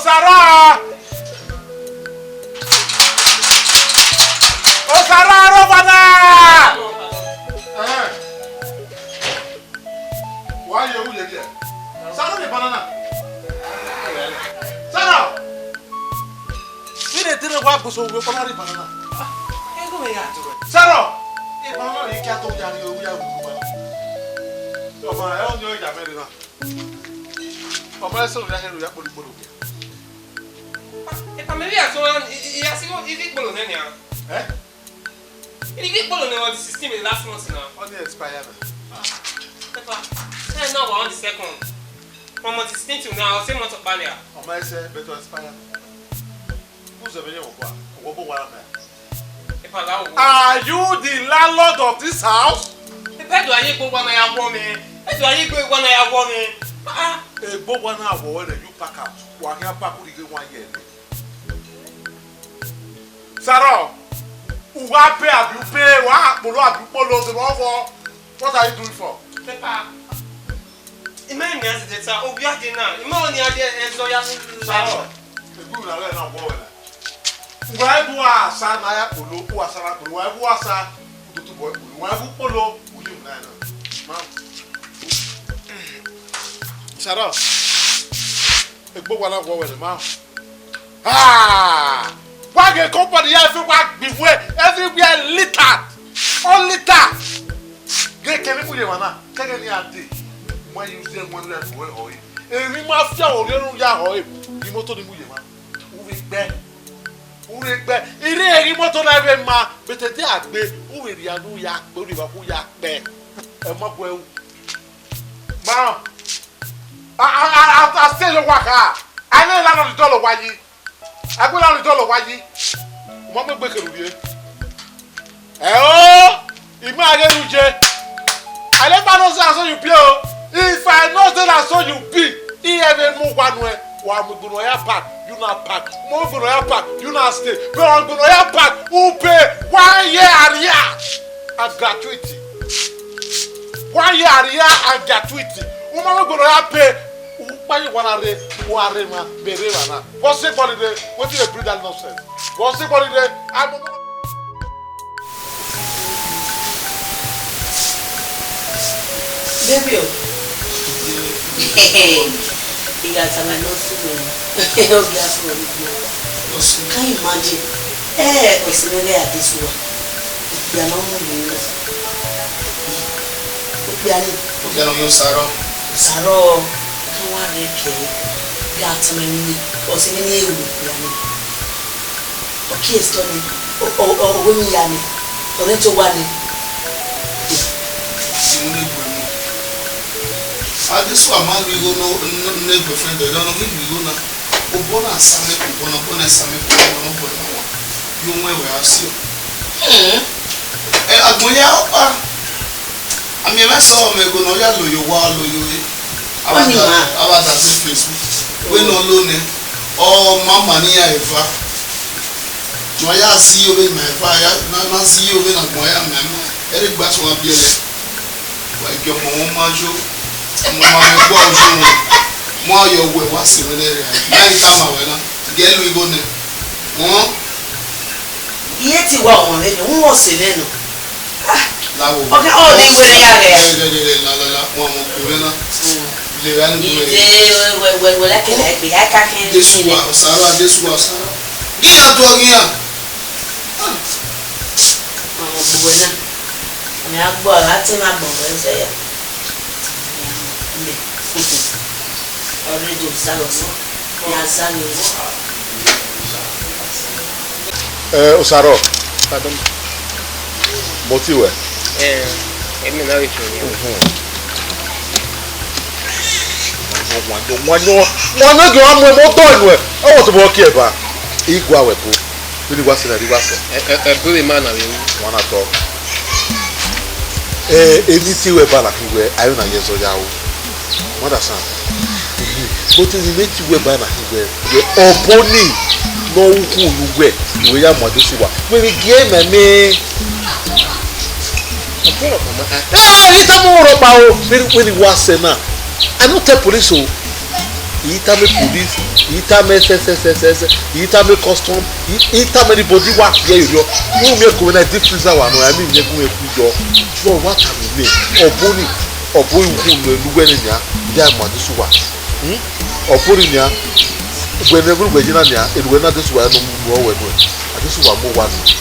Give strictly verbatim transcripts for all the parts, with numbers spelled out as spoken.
Sarah! Osaro, rre owa na! Ẹhẹn. Wa ye ru ye die. Sarah, rhie banana. Sarah! Vbene ẹdẹrẹ wa gbe oso vbe ọkpa na, rhie banana. Ẹghẹ mẹ ya dọrọ. Sarah! Rhie banana, rhie kia to ya rhie, ya ru banana. Ọmọ ẹ, ọni ọ ya mẹ rre na. Ọmọ ẹ sẹ ya rhie, ya kpolo ikpolo. Epa, mẹ vbe ya sẹ, I, I, I ya sẹ igho, igho ikpolo nẹ nian. Eh? Igho ikpolo nẹ on the sixteen vbe last month na. Ọ ni expire na. Epa, ẹ na wa on the second. From on the sixteen till now, ọ sẹ month ọkpa nia. Ọ ma sẹ, but ọ expire na. Who's the venue of what? What about what am I? Epa, la wo. Are you the landlord of this house? Epa, ẹ do a ye egbe owa na ya wọ mwẹ. Ẹ do a ye egbe owa na ya wọ mwẹ. Ah, ah. Egbe owa na wọ wẹ, you pack out. Wa khian pack, u rhie ighe one year. Sarah, u wa pay abi u pay, wa kpolo abi u kpolo, the one for, what are you doing for? Epa, I ma miẹn zẹdẹ ta, ovbi a dee na, I ma ọni a dee ẹzọ ya ni. Sarah, egbe u na rre na wọ wẹ na. Wa bu asa na ya kpolo, u asa na kpolo, wa bu asa, u do tobọ kpolo, wa bu kpolo, u yi na na. Ma. Sarah, egbe owa na wọ wẹ ne ma. Ah! Wa ghe company ya fe wa gbi wẹ everywhere littered. All littered. Ghe kevbe mu ye emwa na, kẹghẹ ne iran dee. Wa use them when they go home. Emwi ma fian vbe orhiọn ne u ya họe, imoto ni mu ye emwa. U vbe gbe, u vbe gbe. I rre ghe imoto na vbe ma, but ẹdẹ a gbe, u vbe rhie anu ya kpe, u rhie evbakhu ya kpe. Ẹ ma guẹ ru. Ma, a, a, a, a, a sẹ ye owa kha. A na landlord dọlọ owa yi. A gbe landlord dọlọ owa yi. U ma mu egbe kherhe urrie. Ẹo, I ma ghe ru ye. I never know say na so you be o. If I know say na so you be, I ever mu owa nuẹn, wa mu egbe nọ ya pack, you na pack. Mu egbe nọ ya pack, you na stay. But wa mu egbe nọ ya pack, u pay one year arrears and gratuity. One year arrears and gratuity. U ma mu egbe nọ ya pay, u kpa ye owa na rre, u wa rre emwa, vbe rre emwa na. Vbọ sẹ egbọnrẹn rre, wetin dey bring that nonsense? Vbọ sẹ egbọnrẹn rre, a Baby o. I gha tama ne ọ sunu, ọ ghi a sunu igbo. Can you imagine? Eh, ọse mwẹ ghẹ Adesuwa. Okpia ne ọ mu ye na. Okpia ni. Okpia ne ọ ye Osaro. Osaro. Ka wa rre ke. Gha tama ne ọse mwẹ ni ru okpia ni. Ọ kie sọ nẹ, ọ, ọ, ọ, ọ wẹ emwi ya nẹ, ọ rẹn te owa nẹ. Unu ne gbe mu. Adesuwa ma ru igho ne, ne, ne girlfriend ẹre, ọ ne ọ ghi ru igho na. Obọ na sa mẹ, obọ na, obọ na sa mẹ, obọ na, obọ na wa. Yo wẹ wẹ a si ọ. Hmm. Ẹ, agbọn ya ọkpa. A miẹn mwẹ sẹ ọmọ ego ne ọ ya loyo owa, ọ loyo re. Ọ ni ma. A wa da sẹ Facebook. Wẹ ne ọ lo nẹ, ọ ma ma ne iran eva. Ma ya si ove ma eva, ya na, na si ove na gbọn ya ma ma. Ẹre gba sẹ wa biẹlẹ. Wa gie ọmọ wọn ma yo. Ọmọ ma vbe gbe ọjọ wọn. Ma yọ wẹ wa sẹ wẹ nẹ rẹ. Ma i tama wẹ na. Gie lu igho nẹ. Wọn. Iye ti wa ọmọ rẹ nọ, wọn sẹ nẹ nọ. Lawo. Ọkẹ, ọ de wẹrẹ ya ghẹ. Lelelele, la, la, la, wọn mọ kore na. Mm. Le ra ni. Ide, wẹ, wẹ, wẹ, wẹ, la kẹlẹ gbe, a ka kẹ. Jesu wa, Osaro, Jesu wa, Osaro. Gina do gina. Ah. Wọn mọ kore na. Wọn ya gbọ, la ti ma gbọ, wẹ zẹ ya. Mẹ. Already, Osaro, sir. Eh, Osaro. Pardon. Mo ti wẹ. Eh, èmi náà rí fún yín. Mhm. Wọn yọ, wọn yọ, wọn yọ, wọn mú ẹmọ tọ ẹnu ẹ. Ẹ wọ tó bọ kí ẹ bá. Igua wẹ bó. Bí ni wá sí náà, bí wá sọ. Ẹ, ẹ, ẹ, bóyá máa nà mí. Wọn náà tọ. Ẹ, èmi ti wẹ bá làkì wẹ, ayọ náà yẹ zọ ya o. Mother son. But ni mẹ ti wẹ ba na hi wẹ, wẹ ọbo ni nọ ukhu unu wẹ, wẹ ya mu Adesuwa. Wẹ vbe gie mẹ mẹ. Ọbọ rọ mama. Eh, I tama rọ kpa o. Wẹ ni wa sẹ na. I no tell police o. I tama police. I tama ẹsẹsẹsẹsẹ, I tama custom, I, I tama anybody wa fiẹ yọ. Wẹ miẹn ko na deep freezer wa nọ, I mean, miẹn gun ẹkun yọ. Bro, wa tama mẹ, ọbọnii, ọbọnii hu nọ enu wẹ ne nian, ya ma Adesuwa. Hmm? Ọbọnii nian, wẹ ne ẹvbo wẹ ye na nian, enu wẹ na Adesuwa ya nọ mu ọwẹ nuẹ. Adesuwa mu owa nuẹ.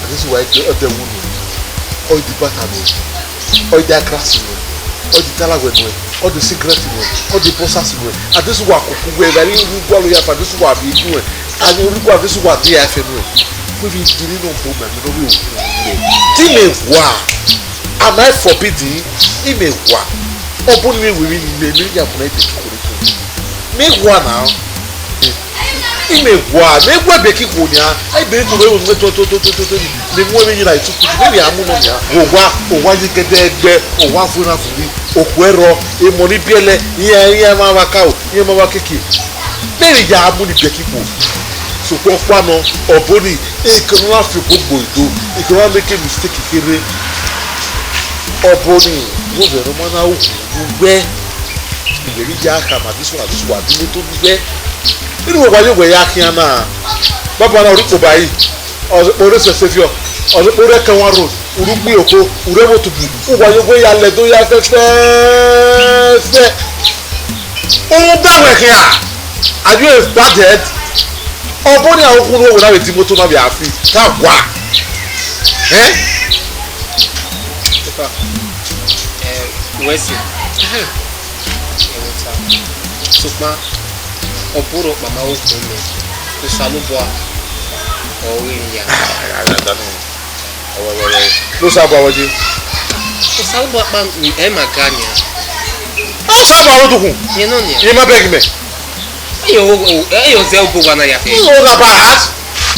Adesuwa ẹdẹ, ẹdẹ wu nuẹ. Ọ i de bata nuẹ. Ọ i de akrasi nuẹ. Ọ i de talawe nuẹ. Ọ i de sigarẹt nuẹ. Ọ i de bọsasi nuẹ. Adesuwa koko wẹ, ẹvbo ẹ i ru gualọ ya fa Adesuwa vbe iguẹ. Ani orhigo Adesuwa de ya fẹ nuẹ. Wẹ vbe gele nọ bọ mẹ, mẹ nọ vbe wu nuẹ. Te imẹ wa. Am I forbidden? Imẹ wa. Ọbọnii mwẹ wẹ vbe ne imẹ, mẹ ya mu na ibe koko re to. Mẹ wa na. Imẹ wa, mẹ wẹ ebe kiko nian, ebe kiko vbe wẹ to to to to to to ni, mẹ mu emwi yina itu kutu, mẹ vbe a mu nọ nian. Owa, owa ye gẹdẹgbẹ, owa vuẹ na vuri, okhuo ẹrọ, emọ ni biẹlẹ, iran iran ma vba karo, iran ma vba keke. Mẹ vbe ya mu ni ebe kiko. Sokpan ọkpa nọ, ọbọnii, ekẹ ne ọ na fi obọ gbo do, ekẹ ne ọ na make mistake kherhe. Ọbọnii, vbọzẹ ne ọ ma na ru uwẹ. Iyẹn vbe ya khama Adesuwa, Adesuwa di moto vbe uwẹ. Inu wẹ wa ye wẹ ya khian na? Baba na, ọ rre ikpoba yi, ọ zẹ kpo rre Sẹsẹviọ, ọ zẹ kpo rre Ẹkẹnwan Road, u rre Ugbioko, u rre Ẹmwẹ Otubu, u wa ye wẹ ya lẹ do ya fẹfẹfẹ. Rhunmwuda wẹ khian, are you a bad head? Ọbọnii, a ru ukhunmwu wẹ na vbe di moto na vbe a fi, te a gua. Ẹn? Epa, ẹ, wẹ sẹ. Ẹmwata. Sokpan, ọ bu rhọkpa ma vbe okhuo mẹ, Osanobua ọre emwi ya. Ah, ah, ah, ah, ah. Ọwẹ, ọwẹ, ọwẹ. Ne Osanobua wẹ je. Osanobua kpa, ẹ ma ga nian. Osanobua ro dukhun. Yẹn nọ nian. Iye ma bẹghe mẹ. Ẹ yọ, ẹ yọ zẹ obo wa na ya fẹ. No, na bad.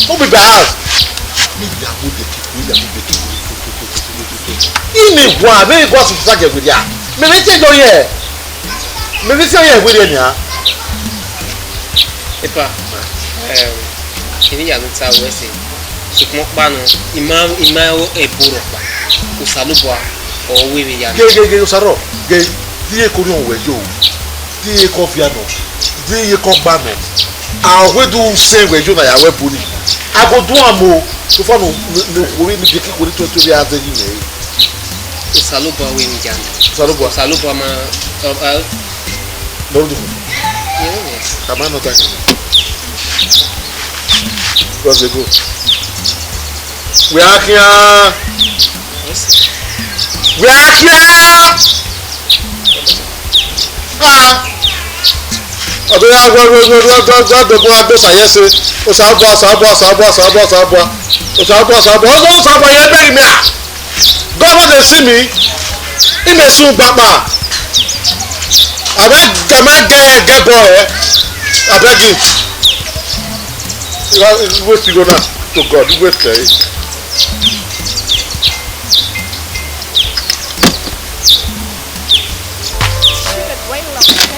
No be bad. Mi ya mu de kiko, mi ya mu de kiko. Ine wa, me go asu sa gẹ wẹ dia. Me me te do ye. Mẹ vbe sẹ ọre wẹ rre nian. Epa, em, eni ya ne u ta wẹ sẹ, sokpan ọkpa nọ, I ma, I ma ru ẹbo rhọkpa, Osanobua ọre ọ ru emwi ya nọ. Ghe, ghe, ghe, Osarọ, ghe, de iye ke orhiọn wẹ yo, de iye ke ọvia nọ, de iye ke ọgba nọ. A wẹ do sẹ wẹ yo na ya ru ẹbo nii. A go do am o, so far ne, ne, ne okhuo vbe ni biẹ ke ikhuo ni tuẹ tuẹ vbe a zẹ yi mẹ re. Osanobua ru emwi ya nọ. Osanobua. Osanobua ma, ọ, ọ, Lord, yeah, yeah. Am I not talking? Let's go. We are here. Yes. We are here. Ah. Ọdọ ya wẹ wẹ wẹ wẹ wẹ wẹ dọgbọn agbo sa yẹse. Osanobua, Osanobua, Osanobua, Osanobua, Osanobua. Osanobua, Osanobua. Ọdọ Osanobua yẹ bẹghe mẹ a. Gọvanọ si mi, imẹ sun gbakpa. Abeg, am I get, get boy, eh? Abeg him. Wait, you go now. To God, wait, eh?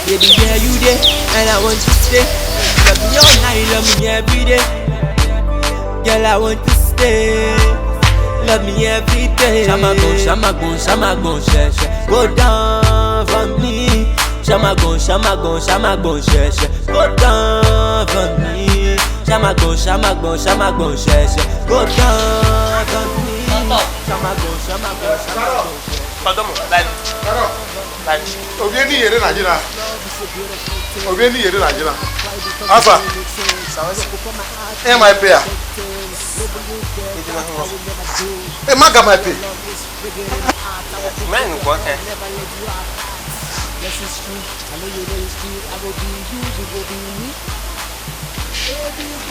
Baby girl, you there, and I want to stay. Love me all night, love me every day. Girl, I want to stay. Love me every day. Shamagbọn, shamagbọn, shamagbọn, shẹṣẹ. Go down for me. Shamagbọn, shamagbọn, shamagbọn, shẹṣẹ. Go down for me. Shamagbọn, shamagbọn, shamagbọn, shẹṣẹ. Go down for me. Shamagbọn, shamagbọn, shamagbọn, shẹṣẹ. Ọdọmọ, like, like. Obi eni yere na jina. Obi eni yere na jina. Alpha. Ẹ ma pay a? Ẹ ma ga ma pay. Mẹ nu kọ kẹ.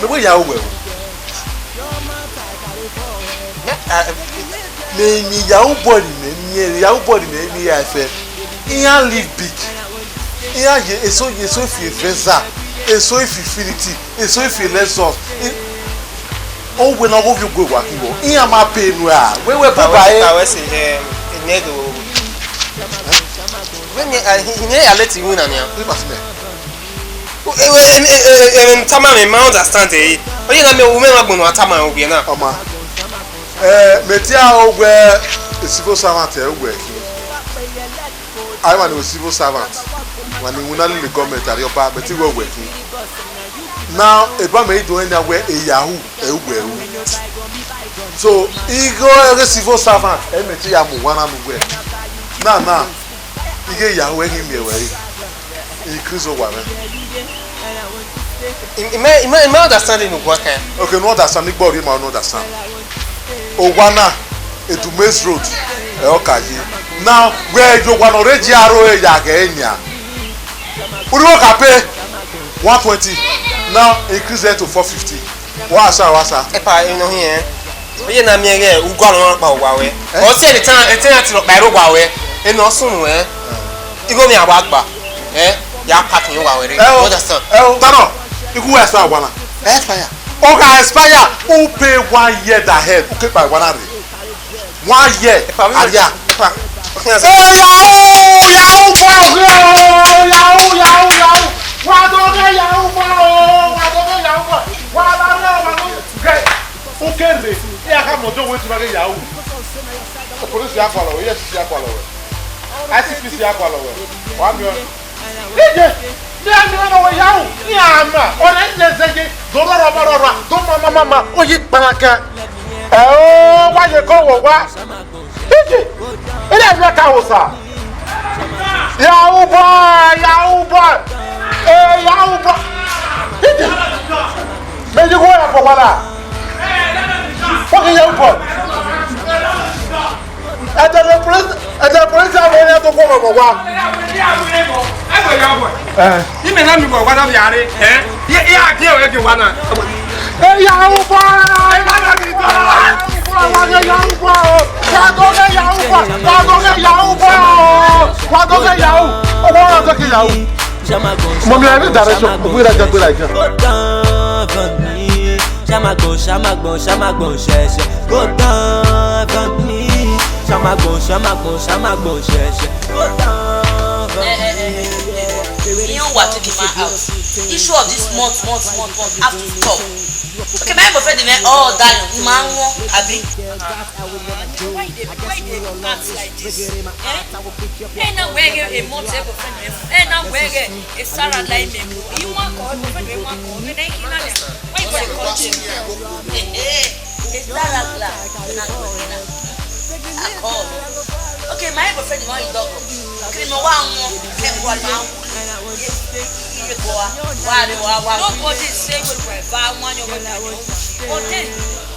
Mẹ wẹ ya wẹ o. Mẹ, a, mẹ, mẹ ya ubọ ni mẹ, mẹ ya ubọ ni mẹ, mẹ ya fẹ. Iran live big. Iran ye eso, ye eso fi Venza, eso fi Infinity, eso fi Lexus. I, o wẹ na gho vi ugue wa ki wọ. Iran ma pay nu a. Wẹ wẹ baba e. Awẹ se, eh, ene do. Wẹ ni, ah, ine ya leti win na nia. Ni ma si mẹ. Ewe, em, em, em, em, tama mẹ, ma understand, eh. Oye na mẹ, u mẹ ma gbọnọ a tama owie na. Ọma. Eh, mẹ te a ru wẹ civil servant, ẹ, wẹ khin. Ai, wa ni civil servant. Wa ni wuna lele government, Arriọba, mẹ te wẹ wẹ khin. Na eba mẹ i do ẹn nia wẹ e Yahoo ẹ i wẹ ru. So, igho ẹghe civil servant, ẹ mẹ te ya mu owa na nu wẹ. Na, na, ighe Yahoo ẹ ghi miẹn wẹ re. Increase owa mwẹ. I, I, mẹ, I, mẹ, I mẹ understand ne uwa kan. Okay, no understand, igbo rhie ma no understand. Owa na, Edu Maize Road, ẹ ọ ka ye. Now, wẹ ye owa ne ọ rre ji aro ya ghẹ nian. Urhi ka pay one twenty, now increase it to four fifty. Wa sa, wa sa. Epa, eno hin, eh? Oye na miẹn ghẹ, ugu ọmwa kpa owa wẹ. Eh? Ọ si ẹre tenant, tenant nọ kpa ẹre owa wẹ. Eno ọ sunu, eh? Igho ni a wa gba, eh? Ya pack ni owa wẹ re. Eh, o. Understand? Eh, o. Tano, ikhu expire owa na. Expire. Ọ gha expire, u pay one year da hell, u ke kpa owa na rre. One year. Epa, mi aria. Epa. Hey, Yahoo, Yahoo boy, Yahoo, Yahoo, Yahoo. Wa do ghe Yahoo boy o, wa do ghe Yahoo boy. Wa la re, wa do ghe. U ke rre, iran ka mọ ọdọ wẹ ti ma ghe Yahoo. Police ya gualọ wẹ, E F C C ya gualọ wẹ. I C P C ya gualọ wẹ. Wa miẹn. Ije, ne a miẹn ọmọ wẹ Yahoo, iran ma, ọre ne zẹgbe, do rọrọ ma rọrọ, do ma ma ma ma, oyi kpara kan. Ẹ o, wa ye ko wo wa. Ije, ere ẹmwẹ ka wo sa. Yahoo boy, Yahoo boy. Eh, Yahoo boy. Ije. Me yi wo ya ko wala. Fucking Yahoo boy. Ẹdẹ ne police, ẹdẹ ne police avbe ẹre do khuọmọ vbe owa. Eh. Imẹ na miẹn uwa na vbe a rre, eh? Iran gie ruẹ gie owa na. Eya uwa! Wa do ghe ya uwa o! Wa do ghe ya uwa! Wa do ghe ya uwa o! Wa do ghe ya uwa! Owa ọmwa do ke ya uwa. Mọ mi ra vbe direction, ọ gbe ra ja, gbe ra ja. Go down for me. Shamagbon, shamagbon, shamagbon, sheshe. Go down for me. Shamagbon, shamagbon, shamagbon, sheshe. Go down for me. Eh, eh, eh, eh, eh. You want to keep my house. Issue of this month, month, month, month have to stop. Okay, my boyfriend, man, all that, man, abi. Why they, why they act like this? Eh? Eh, na wege a month, eh, boyfriend, eh, na wege a Sarah like me. You want call, boyfriend, you want call, then he na. Why you gonna call him? Eh, eh, a Sarah la, na call, na. I call. Okay, my boyfriend, my dog. Okay, no one, eh, one, one. Nobody say we were bad one, you were bad. But then,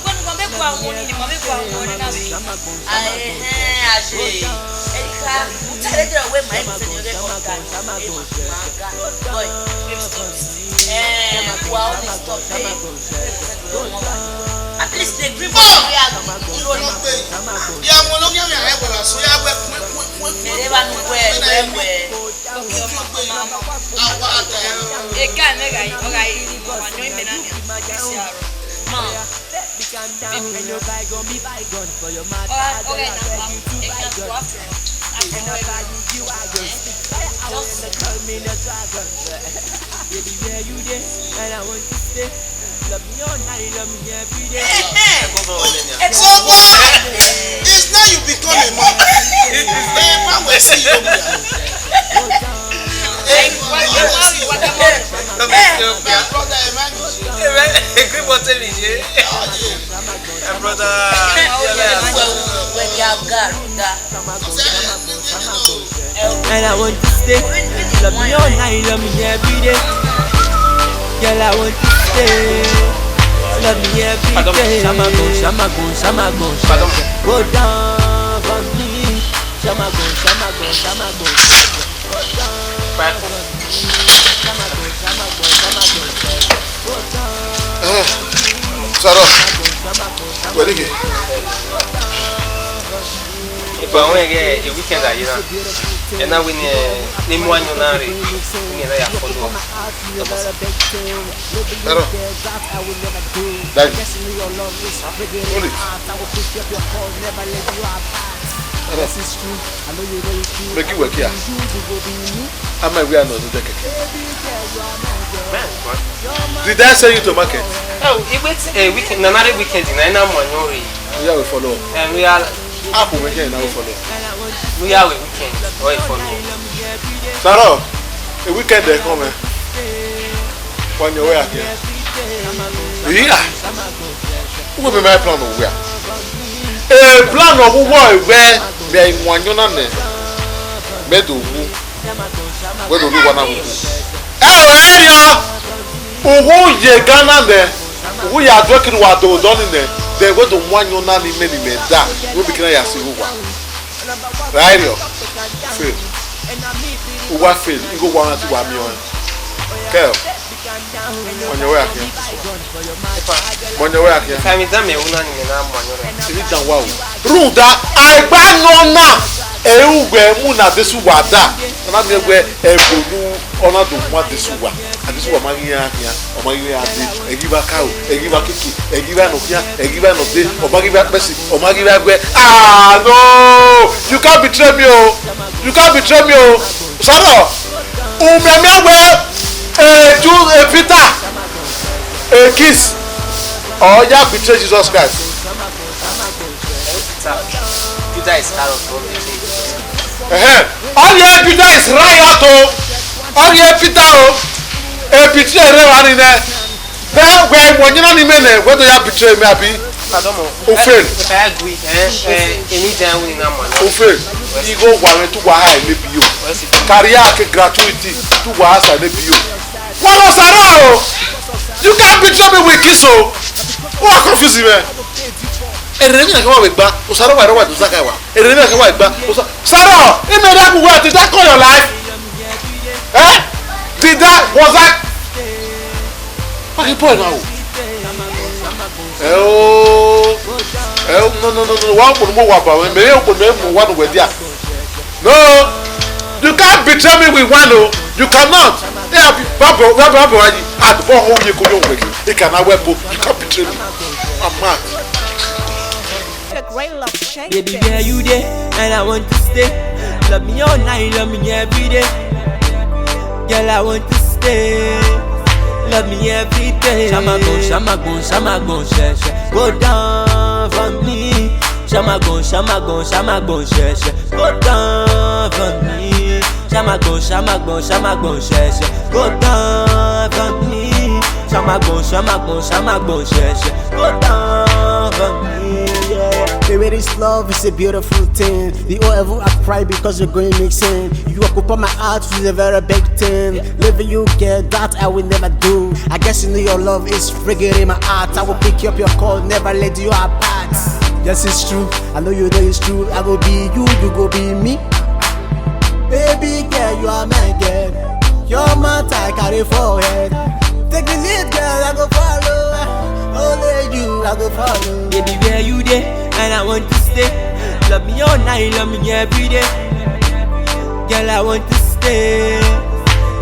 when we make one money, we make one money now. Ah, eh, eh, Aje. Erika, you tell them where my money dey come down. Eh, my God. Boy, you stop this thing. Eh, we are only stop, eh. At least they bring back. Ìwọ ló gbé. Ìyá wọn ló kẹ́mi ààrẹ wẹ̀rẹ̀ sọ yá wẹ̀ kún kún kún kún. Èrè bá nu wẹ̀ wẹ̀ wẹ̀. Eka ne gha yi, ọ gha yi, ọ gha yọ imẹ na nia. Isi aro. Ma. Biggie. Ọ gha, ọ gha na pa. Eka go after. Just So what? It's now you become a man. A man will see you. A man will see you. My brother, a man is you. A man, a great one tell me, yeah. My brother, yeah, yeah. When you have God, God. And I want to stay. Love me all night, love me every day. Girl, I want to stay. Love me every day. Shamagbon, shamagbon, shamagbon, shamagbon. Go down for me. Shamagbon, shamagbon, shamagbon, shamagbon. Go down for me. Shamagbon, shamagbon, shamagbon, shamagbon. Go down. Eh, Saro, where did you? Epa wẹ ghẹ e weekend a ye na. Ẹna wẹ ne, ne mu ayọn na rre, ne na ya follow. Hello. Daddy. Hold it. Hello. Make it work here. Ama we are not the keke. Did I send you to market? Oh, he wait a weekend, another weekend, na na mu ayọn rre. Yeah, we follow. And we are Apple we get now follow. We are we weekend. Oh, we follow. Saro, a weekend they come, eh? Wa yan wẹ a khian. Iya. Uwẹ mẹ ma plan wẹ a. E plan ọghe uwẹ wẹ mẹ i wan yan na nẹ. Mẹ do wu. Wẹ do rhie uwa na wu. Ẹ o, ẹ riọ. Uwu ye Ghana nẹ. Uwu ya duẹ kiri wa do dọ ni nẹ. Then wẹ do wan yan na ni mẹ ni mẹ da. Wẹ bi kina ya si uwa. Ra i riọ. Fail. Uwa fail. Igho wa na ti wa miẹn ọnrẹn. Kẹ. Mọnyẹ wẹ a khian. Mọnyẹ wẹ a khian. Fa mi dan mẹ una ni mẹ na mọnyẹ wẹ. Siri dan wa o. Rhunmwuda, a i gba nọ na, ẹ i ru wẹ mu na Adesuwa da. Ọ na miẹn wẹ ẹvbo ne ọ na do mu Adesuwa. Adesuwa ma ghi iran khian, ọ ma ghi iran dee, ẹ ghi vbe akaro, ẹ ghi vbe akeke, ẹ ghi vbe anọ khian, ẹ ghi vbe anọ dee, ọ ma ghi vbe akpẹsi, ọ ma ghi vbe agbẹ. Ah, no! You can't betray me o! You can't betray me o! Sọrọ, u miẹn miẹn wẹ, eh, Ju, eh, Peter, eh, kiss, ọ ya betray Jesus Christ. Judas Iscariot ọ betray Jesus. Ẹhẹn, ọ ye Judas Iscariot o, ọ ye Peter o, e betray rre wa ni nẹ. Then wẹ wẹ ọyẹnna ni mẹ nẹ, wẹ do ya betray me abi? Pardon mo. O fail. If I agree, eh, eh, any time we na man. O fail. Igho wa mwẹ tu wa ha ne bi yo. Career ke gratuity tu wa ha sa ne bi yo. Wa no sara o. You can't betray me with kiss o. Wa confuse me. Ere ni ke wa we gba. O sara wa ro wa du saka wa. Ere ni ke wa gba. O sa-, sara, e me da ku wa, did that call your life? Eh? Did that, was that? Fucking boy now. Ẹ o, ẹ o, no, no, no, no, wa kpọnọ mo wa ba wẹ, mẹ ye kpọnọ mo wa nu wẹ dia. No, you can't betray me with one o, you cannot. Ẹ abi, ba bọ, ba bọ, ba bọ wa yi, a bọ ho ye ko yo wẹ, e kana wẹ bo, you can't betray me. I'm mad. Baby, where you there? And I want to stay. Love me all night, love me every day. Girl, I want to stay. Love me every day. Shamagbon, shamagbon, shamagbon, she, she. Go down for me. Shamagbon, shamagbon, shamagbon, she, she. Go down for me. Shamagbon, shamagbon, shamagbon, she, she. Go down for me. Shamagbon, shamagbon, shamagbon, she, she. Go down for me, yeah. Baby, this love is a beautiful thing. The whole heaven I cry because you're going missing. You occupy my heart with a very big thing. Leaving you, girl, that I will never do. I guess you know your love is friggin' in my heart. I will pick you up your call, never let you apart. Yes, it's true. I know you know it's true. I go be you, you go be me. Baby girl, you are my girl. Your mouth I carry forehead. Take the lead, girl, I go follow. Only you I go follow. Baby, where you there? And I want to stay. Love me all night, love me every day. Girl, I want to stay.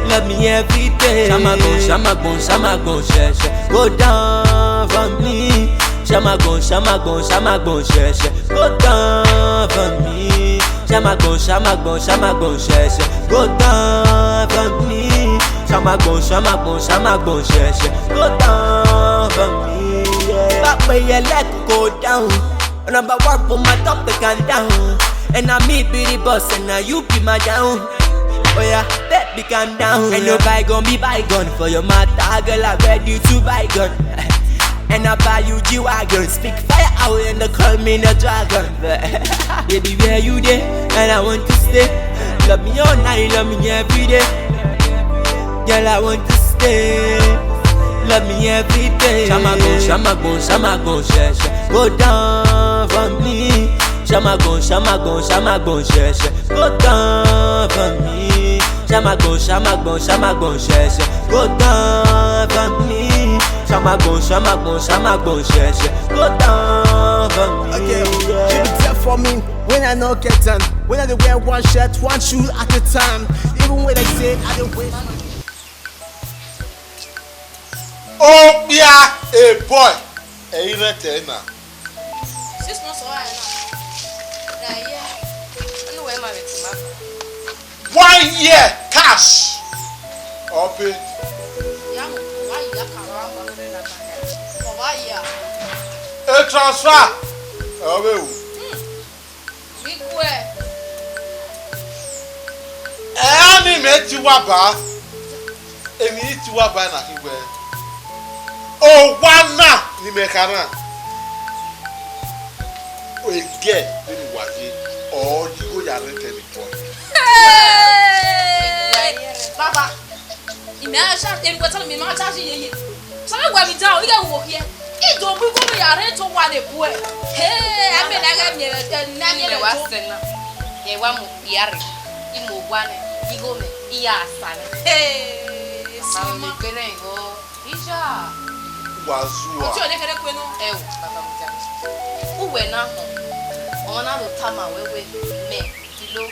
Love me every day. Shamagbon, shamagbon, shamagbon, she, she. Go down for me. Shamagbon, shamagbon, shamagbon, she, she. Go down for me. Shamagbon, shamagbon, shamagbon, she, she. Go down for me. Shamagbon, shamagbon, shamagbon, she, she. Go down for me, yeah. Back where your leg go down. Number one for my topic and down. And now me be the boss and now you be my down. Oh yeah, baby, calm down. And no bygone be bygone for your matter, girl, I'm ready to bygone. And I buy you G-Wagon, speak fire out and they call me the dragon. Baby, where you there? And I want to stay. Love me all night, love me every day. Girl, I want to stay. Love me every day. Shamagbon, shamagbon, shamagbon, she, she. Go down for me. Shamagbon, shamagbon, shamagbon, she, she. Go down for me. Shamagbon, shamagbon, shamagbon, she, she. Go down for me. Shamagbon, shamagbon, shamagbon, she, she. Go down for me. Okay, yeah. You be there for me when I no get time. When I dey wear one shirt, one shoe at a time. Even when I say I don't wait. Okpia, a boy. Ẹ i rẹn tẹ na. Six months or higher now. Na a year. Anywhere ma vbe ti ma fa. One year cash. Ọ pe. Ya mo, wa ya ka wa ma. Ọ wa ya. A transfer. Ọ vbe wu. Iguẹ. Ẹ a ni mẹ ti wa ba. Emwi ne I tie uwa ba na khin wẹẹ, owa na ne imẹ kha na, egẹ vbene uwa ye, ọ yi igho ya rent ẹre bọ. Hey! Baba, imẹ a cha, emwi wẹ tama mẹ, imẹ a cha yi yeye. Sọmọ wẹ vbe dan, ighẹ wo khiẹ. I do mu igho mẹ ya rent owa ne buẹ. Hey, ẹmẹ na ghẹ miẹn, ẹ, na miẹn Imẹ wa do. Sẹ na, ẹ wa mu okpia rre, I mu owa nẹ, igho mẹ, I ya sa nẹ. Hey, Mama, Sima. Mẹ gbe nẹ igho. Ija. Wa zua. Ọtí ò ní kẹrẹ kue nọ. Ẹ o, baba mu ja. Uwẹ na họn, ọmọ na do tama wẹ wẹ, mẹ, Ilo,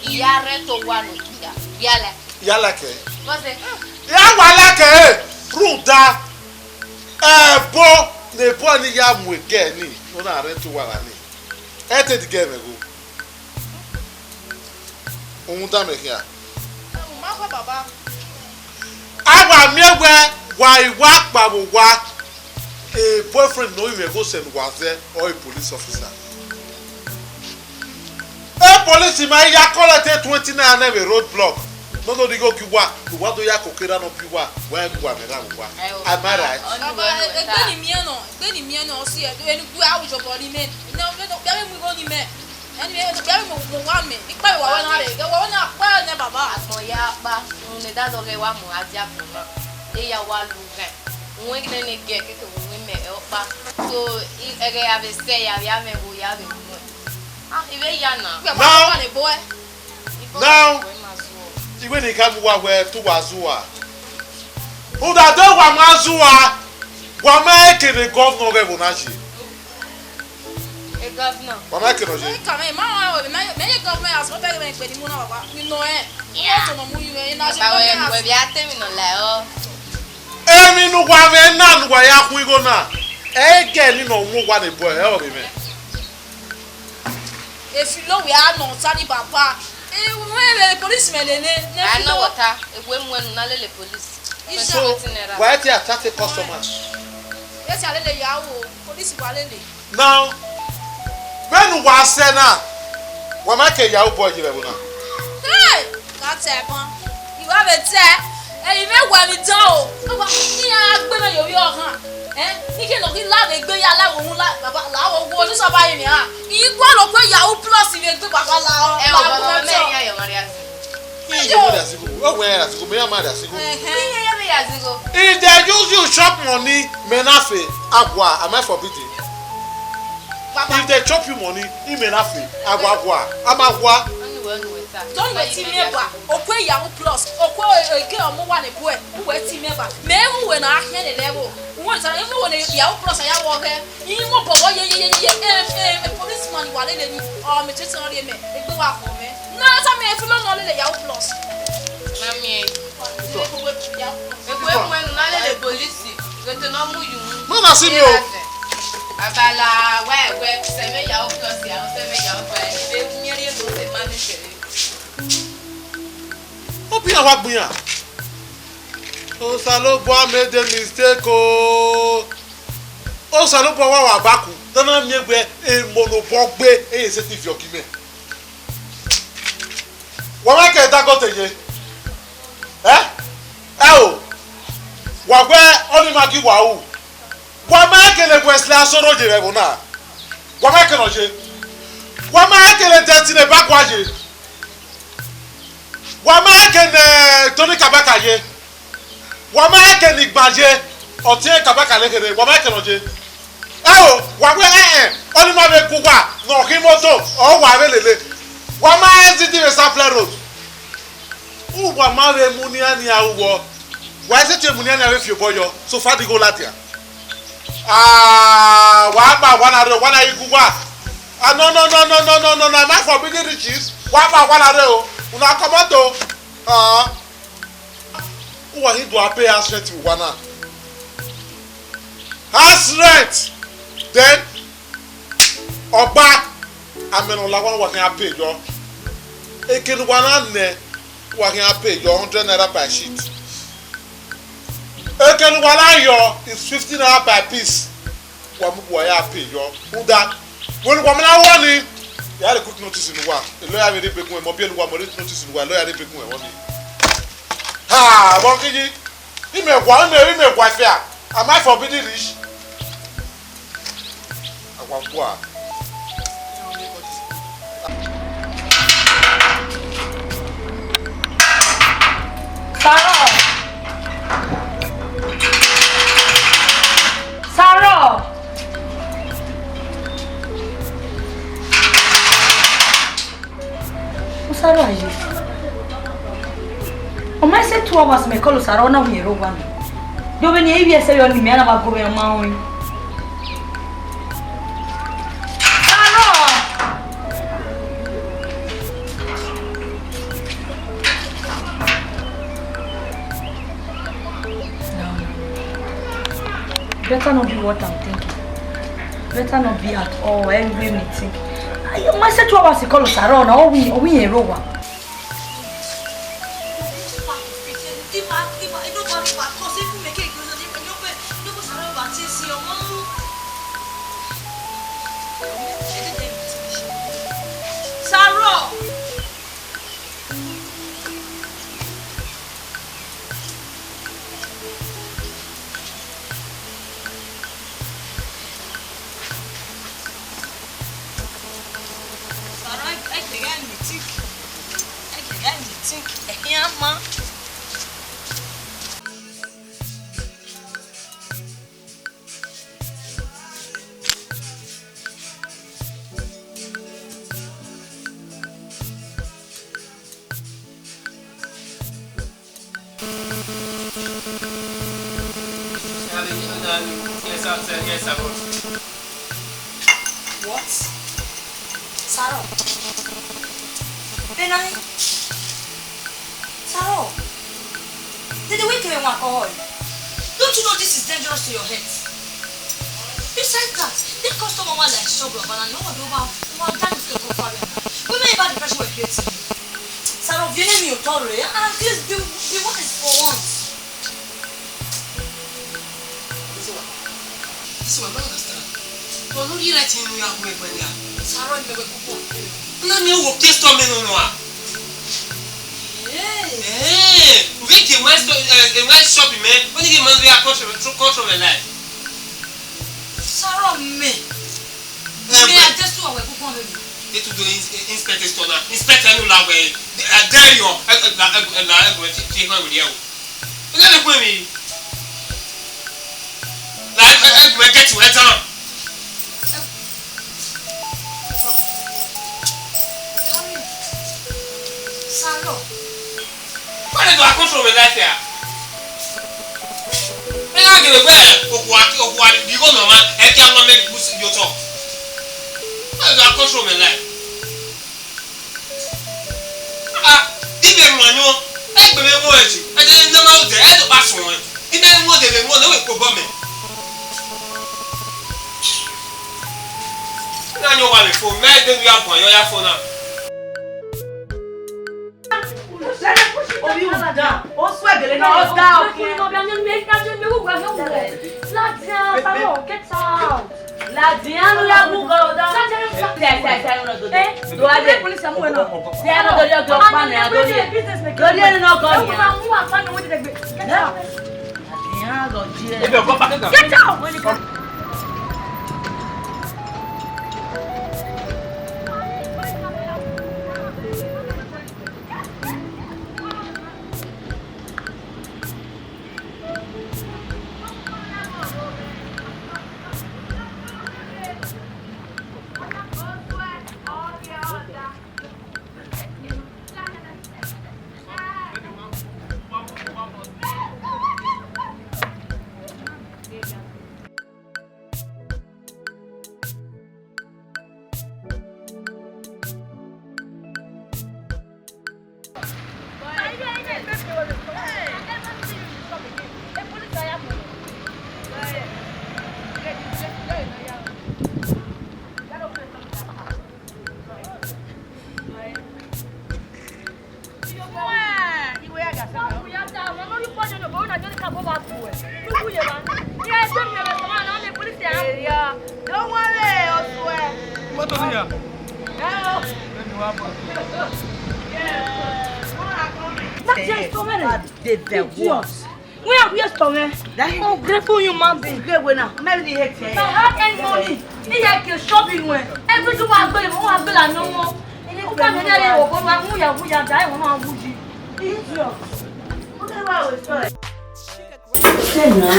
I ya rent owa ne okpia, ya la. Ya la kẹ. What's the, mm. Ya wa la kẹ, rhunmwuda, ẹbo ne bọe ni ya mu egẹ ni, ne ọ na rent owa ra ni. Ẹ te digi ẹmwẹ gho. Uhunmwu da mẹ khian. Uma khọ baba. A wa miẹn wẹ wa i wa kpao vbe owa, e boyfriend ne ọ rinmwian ẹvbo sẹ ne uwa zẹ, ọ e police officer. E police ma ya collect twenty naira nẹ vbe road block. Ne ọ do rhie igho gie uwa, uwa do ya koko erha ne ọ biẹ uwa, wa rẹn ghe uwa vbe erha vbe owa. Am I right? Baba, egbe ni miẹn nọ, egbe ni miẹn nọ, ọ si ẹdẹ, enu gbe a wu jọbọ ni mẹ. Ne ọ vbe mu igho ni mẹ. Ẹni vbe, vbe mu, mu wa mẹ, ikpẹvbe wa wẹ na rre, ghẹ wa wẹ na kpẹ nẹ baba. Agbọn ya kpa, rhunmwuda dọghe wa mu gha dia agbọn na, eya wa lu ghẹ. Uwẹ ghi nene gẹ keke vbe uwẹ mẹ ọkpa. So, i, ẹghẹ ya vbe sẹ, ya vbe amẹ vbo ya vbe mu. Ah, I vbe ya na. Wẹ wa Now, wa ne boy. Now, wẹ ma zuọ. Iwẹ ne I ka mu uwa wẹ te uwa zua. Rhunmwuda de wa ma zua, wa ma kene governor ghẹ vbe na ye. E governor. Wa ma kene ọ ye. Ẹ ka mẹ, ma wa, mẹ, mẹ ye governor as well, mẹ kpe ni mu na baba. Mi nọ ẹ. Yeah. Ọtọ nọ mu yu ẹ, na ye Baba, wẹ, governor wẹ as bia te mi nọ la ọ. Emwi ne uwa mwẹ na ne uwa ya khuan igho na, ẹgẹ ni nọ mu uwa ne bọ ẹ ọre mwẹ. Efilo wẹ a nọ ta ni baba. E wẹ police mẹ lele, ne A nọ efilo. Wọta, ewe mu ẹnu na lele police. Isa. So, twenty naira. Wa te attract customer. Yes, a lele ya wo, police wa lele. Now, vbene uwa sẹ na, wa ma ke ya obọ ye vbe ẹvbo na. Hey! Ka tẹ ẹbọn. I wa vbe tẹ, ẹre I vbe wẹ vbe dan o. Baba, iran gha gbe mwẹ ye ovbi ọghan. Eh? I ke nọ ghi la vbe egbe ya la vbe uhunmwu la, baba, la vbe owo, ni sẹ ọba ye mwẹ ra. I gualọ okue Yahoo Plus vbe egbe baba la ọ. Ẹ o, la baba, vbe mẹ ọtọ. Ya yọ mwa rria zẹ. Iye mwẹ rria zigho, ọ wẹ rria zigho, mẹ ya ma rria zigho. Ẹhẹn. Iye ya vbe ya zigho. If they use you chop money, mẹ na fe, agua, am I forbidden? Baba. If they chop you money, imẹ na fe, agua, agua, a ma gua. Ọni wẹ, ọni wẹ ta. Tony wẹ ti miẹn ba, okue Yahoo Plus, okue eke ọmọ wa ne buẹ, uwẹ ti miẹn ba. Mẹ hu wẹ na khian lele ẹvbo. Uwẹ ta, hu wẹ ne Yahoo Plus ya wọ ghẹ. I mu obọ vbọ ye, ye, ye, ye, ye, eh, eh, eh, policeman wa lele ni, ọ, mẹ te sẹ ọ rhie mẹ, egbe wa khọ mẹ. Na, sa mẹ efilo nọ lele Yahoo Plus. Na miẹn. Egbe mu ẹnu na lele police, ghete ne ọ mu yu. Ma na si mi o. Abala wa ẹwẹ, sẹ mẹ Yahoo Plus ya, sẹ mẹ Yahoo Plus, ẹ miẹn rhie no se ma ne sẹ. Obi na wa gbian. Osanobua made a mistake o. Osanobua wa wa baku, te a na miẹn wẹ emọ ne obọ gbe, eye sẹtin viọ gie imẹ. Wa ma kẹ Dangote ye? Ẹ? Ẹ o, wa wẹ ọni ma gi wa ru. Wa ma kele Wesley Asoro ye vbe ẹvbo na. Wa ma kele ọ ye. Wa ma kele Destiny Ebagua ye. Wa ma kele Tony Kabaka ye. Wa ma kele Igba ye. Ọtiẹn Kabaka lekherhe. Wa ma kele ọ ye. Ẹ o, wa wẹ ẹn ẹn, ọni ma vbe gu uwa ne ọ khin imoto, ọ wa vbe lele. Wa ma rẹn zidi vbe Sapele Road. Uwa ma vbe mu nian nian ru vbọ. Wa i sẹtin mu nian nian vbe fi obọ yọ, so far the whole ladian. Ah, wa kpa wa na rre, wa na i gu uwa. Ah, no, no, no, no, no, no, no, no, am I forbidden riches? Wa kpa wa na rre o. Una kọmọto. Ah. Uwa ghi do a pay house rent vbe uwa na. House rent, then ọgba, amẹ ne ọ la wa, wa khian pay yọ. Eke ne uwa na nẹ, wa khian pay yọ hundred naira per sheet. Eke ne uwa na yọ is fifty naira per piece. Wa mu wa ya pay yọ. Rhunmwuda, wẹ ne uwa ma na wọ ni, ya rhie quick notice ne uwa. Lawyer vbe rhie begun ẹmwẹ, ọ biẹ ne uwa mọ rhie notice ne uwa, lawyer rhie begun ẹmwẹ ni. Ha, vbọ khin yi? Imẹ wa, imẹ, imẹ wa fia. Am I forbidden rich? Awa gua. Sarọ. Sarọ. Usaro aye. Ọ ma sẹ two hours mẹ call Usaro na, ọ rhie rre owa mẹ. De vbene ivbi ẹse yọ ne imẹ na wa gu mwẹ ma ruẹn. Usaro! No, no, no. Better not be what I'm thinking. Better not be at all. Every me think. I, my say two hours he call Usaro na. Ọ rhie, ọ rhie rre owa. Usaro! Usaro, ẹgbẹe gha miẹn think. Ẹgbẹe gha miẹn think. Ẹkhian ma. What? Usaro. Benai. Usaro. Dede wẹ kevbe wan kọ họe. Don't you know this is dangerous to your health? Besides that, this customer wan like shop your banana, no wonder why wan die if you go far. Women about depression were creating. Usaro, viene mi otore, and please be, be wise for once. This one, this one, I don't understand. But no, you right in your way, when you are. Usaro, you were good. Na mi wo ke store mẹ nọ nọ a. Hey. Eh, we ke west, eh, eh, west shop mẹ. When you man we are control, control my life. Usaro mẹ. Eh, me, I just want to go home. It to do inspect store na. Inspect ẹ nu la wẹ. I dare you. Ẹ, ẹ, la, ẹ, la, ẹ, ẹ, ẹ, ẹ, ẹ, ẹ, ẹ, ẹ, ẹ, ẹ, ẹ, ẹ, get you, ẹ tán. Usaro. Why do I control my life here? Ẹ na gele wẹ okhuo, okhuo bi igho nọ ma, ẹ kia nọ mẹ push your talk. Why do I control my life? Ah, imẹ ruan yọ, ẹgbẹ mwẹ wọn ẹse, ẹdẹ ne ma rẹ, ẹ do kpa suẹn. Imẹ wọn de vbe wọn ne wẹ kpobọ mẹ. Na yọ wa vbe fo, mẹ de ya guan yọ ya fo na. Obi u da, o swẹ gele na, o da oke. Ladian, Usaro, get out. Ladian, ya gu gọ da. Sẹ, sẹ, sẹ, no do. Eh? Do a de. Police amu na. Sẹ, no do, yo, go pa na, do ye. Business make. Do ye no go ni. Get out. Ladian, go je. Get out. Don't worry, Osue. Mọto ni ya. Hello. Emi wa mọ. Yes. Idiot. Where are you, Tommy? That is ungrateful human being. Great way now. Maybe they hate you. My hard-earned money. He had to shop in where. Every time I go, I go like no more. And you come here, you go, who ya, who ya, die, who ya, who ya. Idiot. What the hell was that? Sena.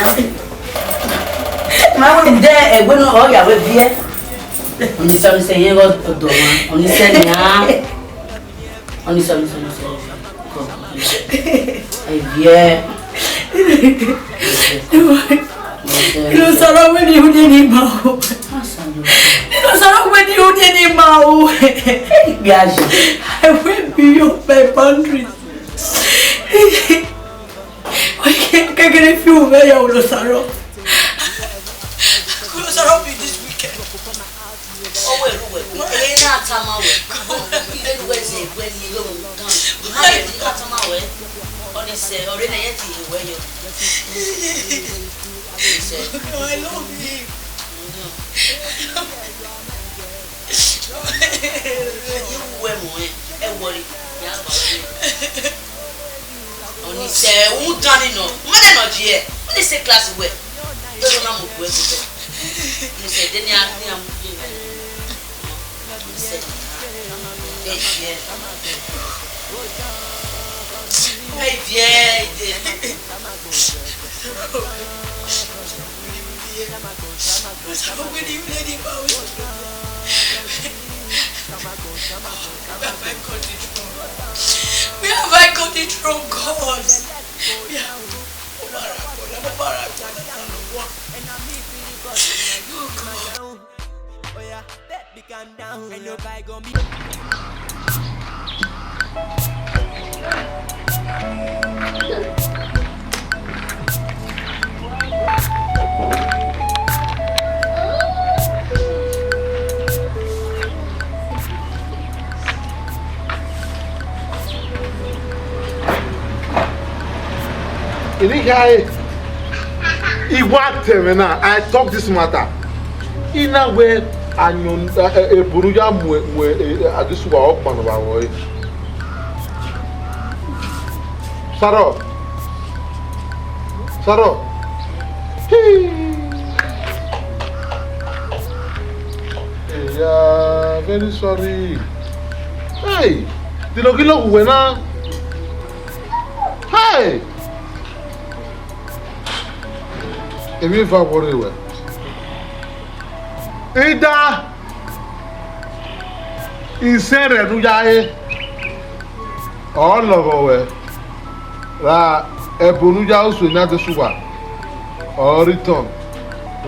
Ma wẹ nde ẹwẹ nọ ọ ya wẹ viẹ. Ọnisa, ọnisa, yẹn gọ dọ ma. Ọnisa nia. Ọnisa, ọnisa, ọnisa. Ẹ viẹ. Ilo sọrọ wẹ ni hu ni ma o. Ilo sọrọ wẹ ni hu ni ma o. Ẹ gbe aye. I will be your my boundary. Kekere fi uwẹ ya Olosaro. Olosaro be this weekend. Ọwẹ ru wẹ, ẹ na tama wẹ. Ẹ ru wẹ zẹ wẹ ni lo mu dan. Ma ẹ na tama wẹ. Ọnisa, ọre na yẹ ti wẹ yọ. Ọnisa. I love you. Iwu wẹ mu ẹ, ẹ wọrẹ, ya gba wẹ. Ọnisa, u dan ni nọ, ma dẹ nọ ji ẹ, u ni se class wẹ. Bẹghe na mu gbe ẹsẹ. Ọnisa, de ni a ni a mu gbe. Ọnisa, ẹ viẹ. Ẹ viẹ, ẹ viẹ. Where have I got it wrong? Where have I got it wrong, God? Where have Eni khae, I wa tẹ mwẹ na, I talk this matter. I na wẹ ayọn, eh, eh, ebo ne u ya mu, mu, eh, Adesua ọkpa ne ọ vbe aro ẹre. Sarọ. Sarọ. Hii. Yeah, very sorry. Hey, dilo gilo wẹ na. Hey! Emwi eva wọrre wẹ. Ida, isẹn rẹ ne u ya re, ọ lọghọ wẹ, ra ẹbo ne u ya oso ne Adesua, ọ return,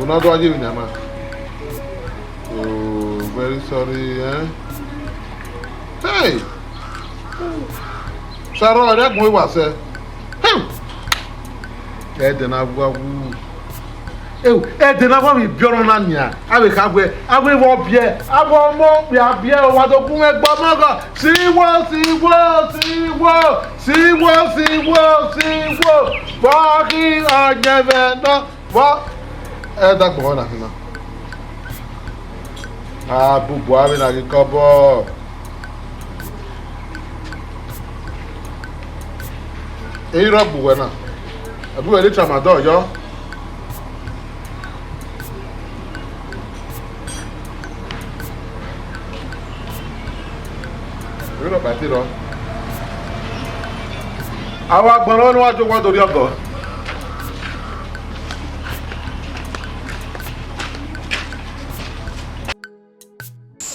u na do ye emwi nian na. Oh, very sorry, eh? Hey! Sarọ, ẹre ẹgbọn wa sẹ. Hey! Ẹdẹ na wa wu. Ewu, ẹdẹ na wa vbe biẹ ọnọ na nian. A vbe kha wẹ, a vbe vbọ biẹ, a vbe ọmọ, vbe a biẹ, wa do gu mwẹ gbe ọmọ gọ. Siwo, siwo, siwo, siwo, siwo, siwo. Vbọ ghi ọyẹnmwẹ nọ. Vbọ? Ẹ da gbọmọ na khin na. A bubu avbe na ghi kọbọ. Eyi rọ gbe uwẹ na. Ẹbu wẹ ne tramadol yọ. Eyi rọ ba te rọ. Avbe agbọn ne ọ wa jọ wa do rri ọgọ.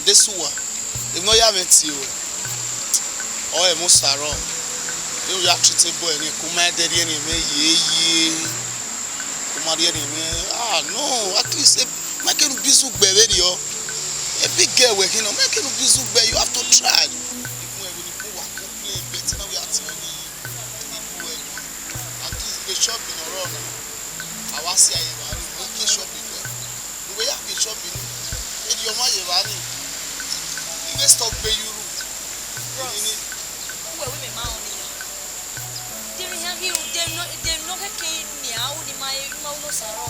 Adesua, emwi ne ọ ya mwẹ tie ruẹ, ọ ẹmwẹ Osaro, vbene u ya treat boy ni, ke u ma rẹn dẹ rhie ẹre mwẹ yeye, ke u ma rhie ẹre mwẹ, ah, no, at least, eh, ma kene u bi zugbe vberriọ, a big girl wẹ khin nọ, ma kene u bi zugbe, you have to try. Igun ẹvbo ni gun wa complain, but na we are telling you, igun ẹvbo, at least, vbe shop ne ọ rrọọ na, a wa si a ye evba, vbe ke shop egbe. Uwẹ ya ke shop ni, erriọ ma ye evba ni, I vbe stop gbe ye uru. Bros, uwẹ wẹ mẹ ma rẹn ọnii ya. Demwi hia ghi ru, demwi nọ, demwi nọ khẹke nian ru ne ima, ima ru ne Osaro.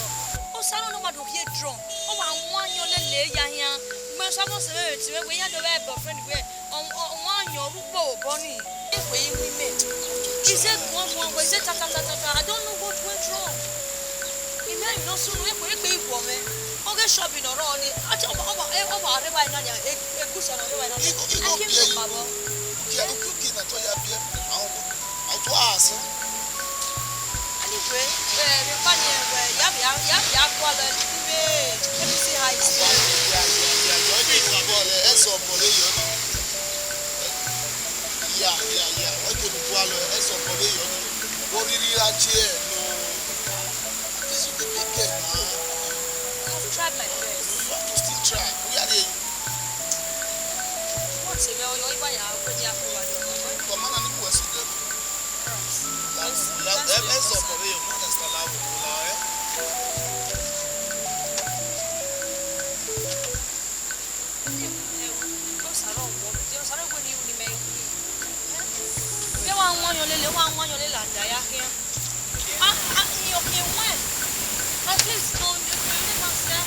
Osaro ne ọ ma do rhie drunk, ọ wa wan ayọn lele ya khian. Ugbẹn Osaro sẹ vbe emwi wẹ, iran do vbe boyfriend wẹ, ọ, ọ, ọ wan ayọn rre ugbo obọ ni. Ekhue i ru imẹ. He said one, one, one. He said, "Ta, ta, ta, ta, ta. I don't know what went wrong." Imẹ rhie nọ sunu, ekpe, ekpe igho mwẹ. Ọ ghe shop ne ọ rrọọ ni. Actually, ọ ma, ọ ma, ọ ma rre evba na nia, e, egusa ne ọ rre evba na nia. Igho, igho I came biẹ from igho. Above. Ukia, ukia, ukia na tọ ya biẹ. Ahọn, ahọn tọ asẹ. Anyway, eh, vbe ọkpa ni, eh, ya vbe, ya vbe gualọ, let me, let me see how it's going. Ya, ya, ya, ya, ọ ke mu gualọ, ẹzọ bọ vbe yọ ni. Ya, ya, ya, ọ ke mu gualọ, ẹzọ bọ vbe yọ ni. Vbe orhirhi ra tie nọ. This is the big girl, man. I've tried my best. You have to still try. We are there. What's a real, you even have a good year for what? Come on, I need to ask you. Love, love, eh, eh, so for real, man, that's the love of love, eh? Osaro wọ, Osaro wẹ ne I ru ne imẹ ru. Vbe wa wan ayọn lele, wa wan ayọn lele, a da ya khian. Ah, ah, I, I went. At least, no, you, you never say.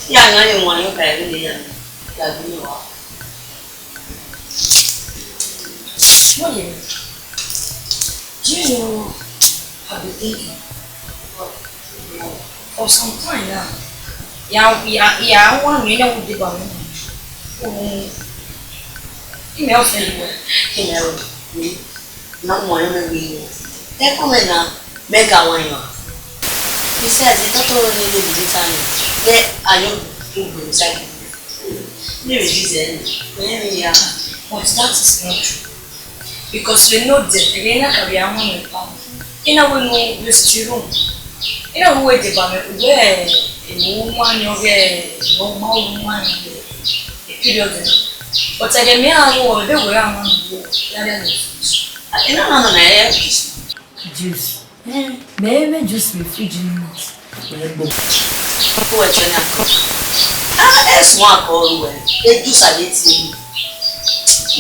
Ya nga ni wan yo ka ẹre ne ya, ya gbe wa. Mọyẹmẹ, do you know, I've been thinking for some time now. Ya, ya, ya, one minute, I will be by me. Um, email for you. Email me. Na mo yo me wi. E ko me na, me ga wa yo. Besides, the doctor only live in this town. Yeah, I know who go inside. Maybe this end. Maybe, yeah. But that is not true. Because we know them. Again, I can be a woman. Ina we no waste room. Ina we wait about me. Where, eh, no one, no, no one, no, a period. But again, me, I know, they were a man. Yeah, yeah, yeah. Ina, no, no, no, yeah. Juice. Eh, mẹ vbe juice vbe fridge ni na. Wẹ gbo. Ko wẹ chẹ na ko. Ah, e suẹn akọ ruẹ. E juice a de tie mi.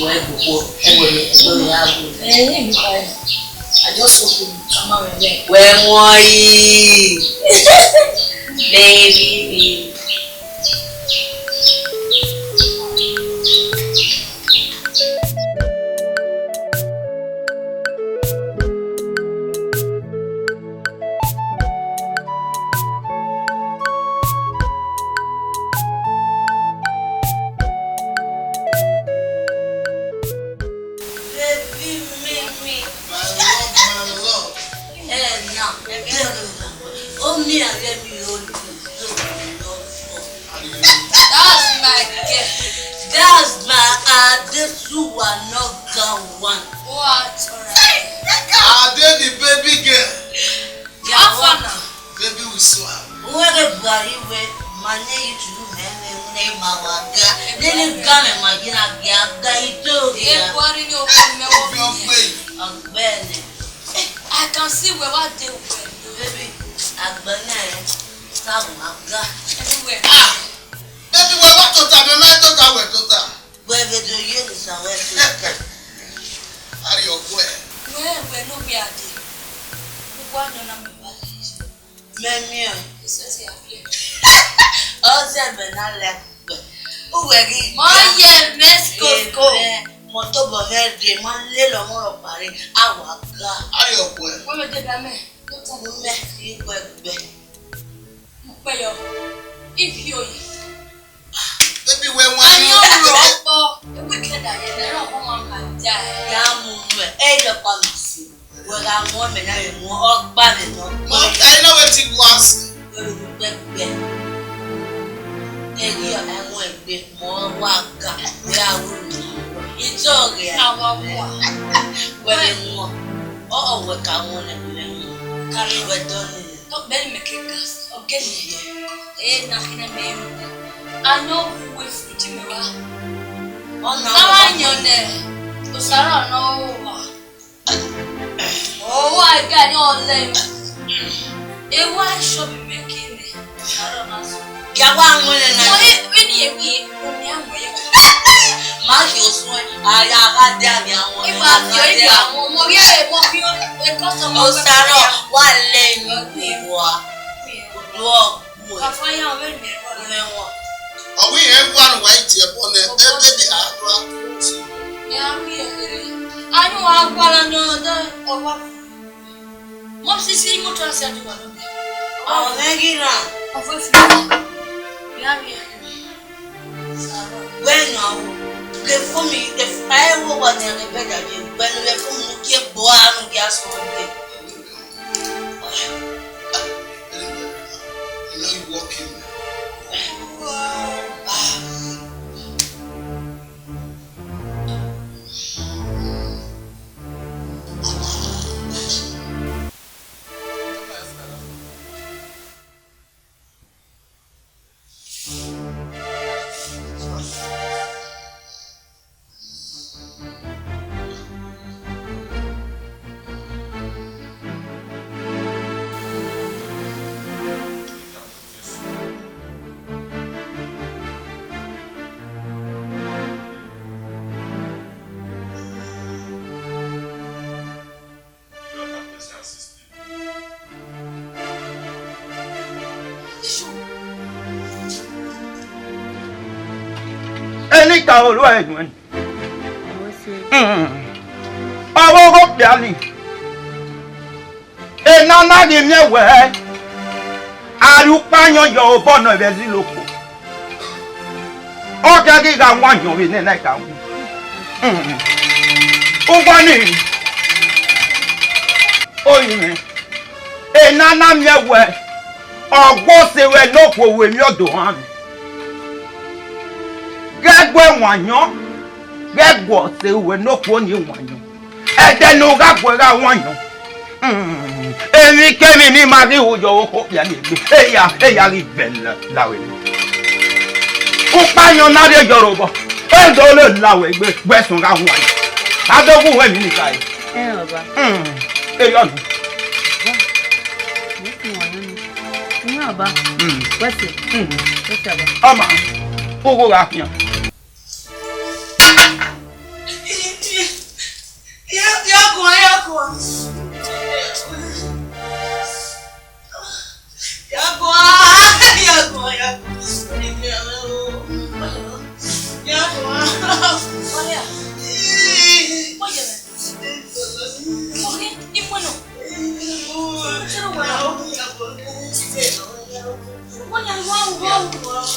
Wẹ gbo ko. E wẹ, e wẹ ya gbo. Eh, eh, mi pa. I just hope you come out with that. Wẹ wọn yi. Baby. Baby, me, me. My love, my love. Eh, now, tell me now. Oh, me, I get me own. That's my girl. That's my Adesuwa number one. What? Ade the baby girl. How far now? Baby with swag. Uwẹ ghe Buhari wẹ, ma ne yi tunu mẹ, mẹ ne ma wa ga. Nene ga mẹ ma yi na ga, ga ito ga. Ye Buhari ni okun mẹ wo. Obi ọgbe. Ọgbẹni. Eh, I can see where what they were. Baby, agbẹnẹ rẹ, sa ma ga. Anywhere. Ah, baby, wẹ wa tota, mẹ ma tota, wẹ tota. Wẹ vbe do ye ni sa wẹ tota. Ari ọgwẹ. Wẹ, wẹ no where I dey. Gbogbo anọ na mẹ ba. Mẹ miẹn. Ọ zẹ mẹ na lẹ kugbe. Uwẹ ghi. Mọ ye Mexico. Mọ tobọ mwẹ rre, ma lele ọmọ rọ kpare, a wa ga. Ayo kue. Wọ́n lọ dé bá mẹ́. Mẹ fi kue gbe. Mo pẹ́ yọ. Ibi oyi. Baby, wẹ wan. Ayé ọ̀rọ̀ ọ̀pọ̀. Ewé kẹta yẹn lẹ́rọ̀ ọmọ máa ń bá jà. Ya mu mu ẹ, ẹ yẹ pa mi si. Wẹ gha wọn mẹ na vbe wọn ọkpa vbe nọ. Mo ta ina wetin Gua sẹ. Wẹ ru pẹpẹ. Ẹghi ẹwọn ẹgbe mọ wa ga wẹ a ru ni. Ijọ ghe a. Awa wa. Wẹ vbe wọn. Ọ ọ wẹ ka wọn nẹ vbe wọn. Ka vbe wẹ dọ ni. Tọ bẹni mẹ ke ga. Ọ gẹ ni. E na khin mẹ. A nọ wu we fu ji mẹ wa. Ọ na. Ka wa yan nẹ. Osara ọ nọ wa. Owa ẹgbẹ ni ọlẹ. Ewa shop mẹ ke mẹ. Arọ na so. Ya wa wọn nẹ na. Mo e, vbene e wi, mo miẹn wọn ye. Ma ghi osuẹn, a ya gha de a miẹn wọn. Iwa a gha de a wọn. Mo wi e, mo wi e, e customer. Osaro, wa lẹ eni vbe wa. Oduọ. Ka fire wẹ mẹ rua. Mẹ wọn. Ọ wẹ irẹn wa ne uwa i tie ẹbọ nẹ, ẹ baby, a rua. Ya wi e kherhe. Anu wa gualọ nọ dẹ, ọ wa. Mọ sisi imoto a si a do wa nọ. Ọ mwẹ ghi ra. Ọ fẹ fi. Ya wi e kherhe. Wẹ nọ, ke fo mi, ke fa ẹvbo wa ne a ghe bẹda ye, wẹ ne ke fo mi, ke gbo a nu ya so ye. Eni ka oro ẹnuẹn. Ọvbokhan okpia ni, ena na ghi miẹn wẹẹ, a rhie ukpa ayọn yọ obọ nọ vbe ẹziloko. Ọ khian ghi gha wan ayọn vbe nene ka wu. Ugbẹn nii, orinmwẹ, ena na miẹn wẹẹ, ọ gu ọse ruẹ ne okhuo ru emwi ọdọ ohan mwẹ. Ghẹ gu ẹwaẹn ayọn, ghẹ gu ọse ruẹ ne okhuo ni wan ayọn. Ẹdẹ ne u gha guẹ gha wan ayọn. Emwikemwi ne ima ghi ru yọ okhuo okpia ni egbe, eya, eya ghi vẹ la, la ruẹ. Ukpa ayọn na rhie yọ rre obọ, e do le la ruẹ egbe, wẹ sọn gha wan ayọn. A do gu wẹ emwi ni khare. Ẹ, Ọba. Hmm, eyọ nọ. Ọba, mo ti wan ayọn ni. Iran Ọba. Hmm. Wẹ sẹ. Hmm. Wẹ sẹ, Ọba. Ọma, u gha khian. Ya, ya guan, ya guan. Ya guan, ya guan, ya guan. Ya guan. Oye, ni bueno. Bros.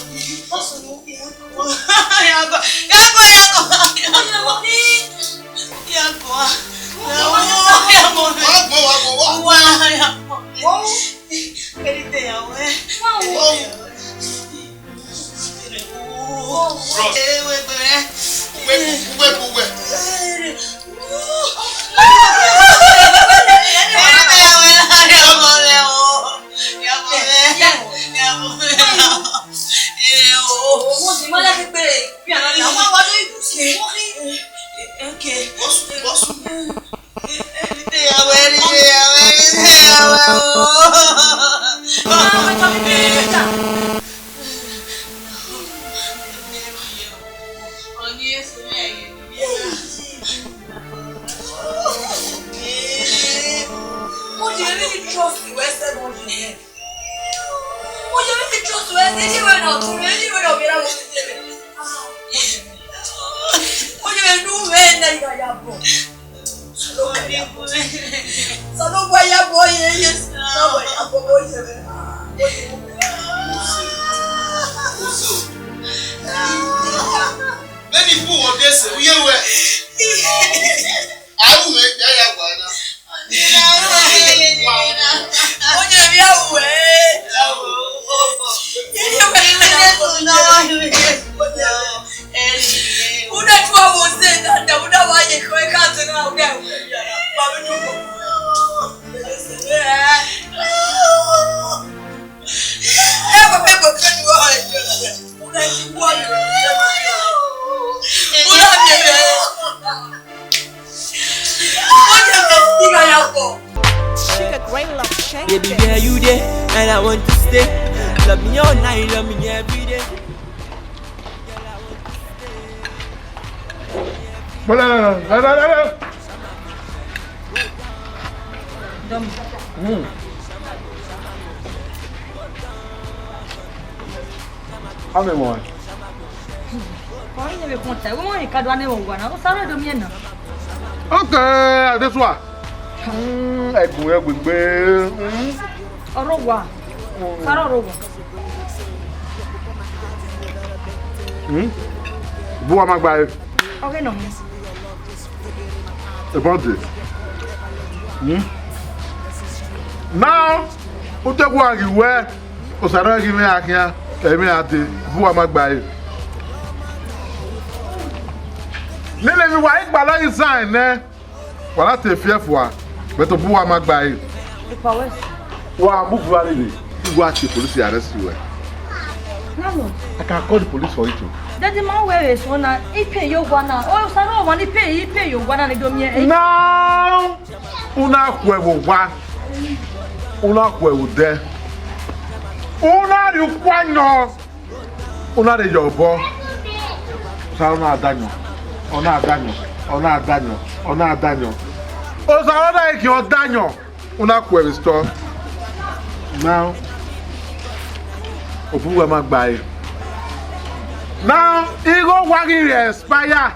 Uwẹ, uwẹ, uwẹ. Okay. Boss, boss. What do you really trust the Western world in here? Mo yẹ vbe trust wẹ, eni wẹ na ọtun, eni wẹ na ọghe na vbe sisi mwẹ. Mo yẹ vbe nu mwẹ na, I gha ya bọ. Osanobua ya bọ ye, ye. Osanobua ya bọ ye. Vbene I bu wẹ odẹ sẹ, u ye wẹ. A ru mwẹ, ya ya gua na. Oye vbe a ru ẹre. Ude tu a wo se da da, ude wa ye ko ka se na, ude wa ye ko. Ba mi tu ko. E wo pe bo ke nu o e. Ude ti wa ye. Ude ye. Baby, where you dey? And I want to stay. Love me all night, love me every day. Mm. Ame mọ. Kọ yin vbe kọn ta, wẹ wọn ka do ane vbe owa na, Osaro do miẹn na. Okay, Adesua. Mm, ẹgbun ẹgbegbe. Mm. Ọrọwa. Osaro ọrọwa. Mm. Bu wa ma gba e. Okay, no. Ebọ de. Hmm? Now, u te gu a ghi wẹ, Osaro ghi mwẹ a khian, ẹ mwẹ a de, bu wa ma gba e. Nene emwi wa i gbalọ ghi zan nẹ, wa na te fiẹ fua, but bu wa ma gba e. Ipa wẹ. Wa mu vua rre, u wa tie police arrest wẹ. Landlord. I can call the police for you too. Daddy, ma wẹ vbe sọ na, ipe yo wa na. O, Osaro wa ni ipe, ipe yo wa na ni do miẹn. Now, u na khuẹ vbe owa, u na khuẹ vbe odẹ, u na rhie ukpanyọ, u na rhie ye obọ. Osaro na danyọ, ọ na danyọ, ọ na danyọ, ọ na danyọ. Osaro na ghi ọ danyọ. U na khuẹ vbe store. Now, obu uwa ma gba ẹre. Now, igho wa ghi re expire.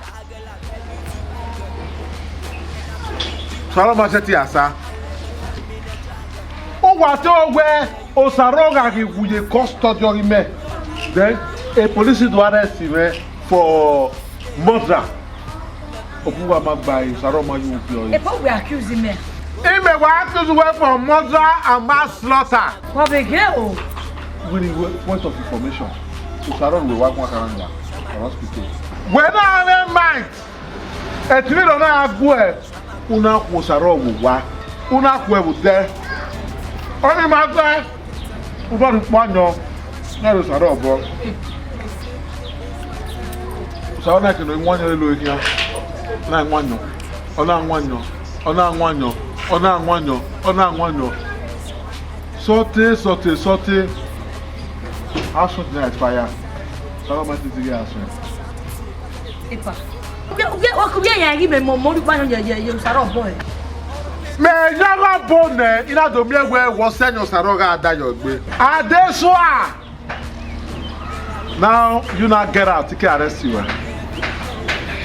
Osaro ma sẹtin asa. Uwa te wẹ Osaro gha ghi wu ye custody ọghe mẹ. Then, a police do arrest mwẹ for murder. Obu uwa ma gba ẹre, Osaro ma ye ubi ọre. Epo we accuse him. Imẹ wa accuse wẹ for murder and manslaughter. Wa vbe ghe o. With the point of information, Osaro wẹ wa gun akara nua for hospital. Wẹ na mwẹ mind. Ẹtin vberriọ na gha gu ẹ, u na khu Osaro vbe owa, u na khuẹ vbe odẹ. Ọnii ma zẹ. Ubọrhukpanyọ, na rhie Osaro obọ. Osaro na kene wanyan lele ohe khian, na wanyan, ọ na wanyan, ọ na wanyan, ọ na wanyan, ọ na wanyan. Sọte, sọte, sọte. Asọn na expire. Osaro ma te zighi asọn. Epa. Ugie, ugie, ugie ya ghi mẹ mọ, mọ ru kpa ye, ye, ye Osaro obọ ẹ. Mẹ ya gha bo nẹ, I na do miẹn wẹ wẹ ọsẹ yan Osaro gha dayọ gbe. Adesua! Now, you now get out, take arrest you.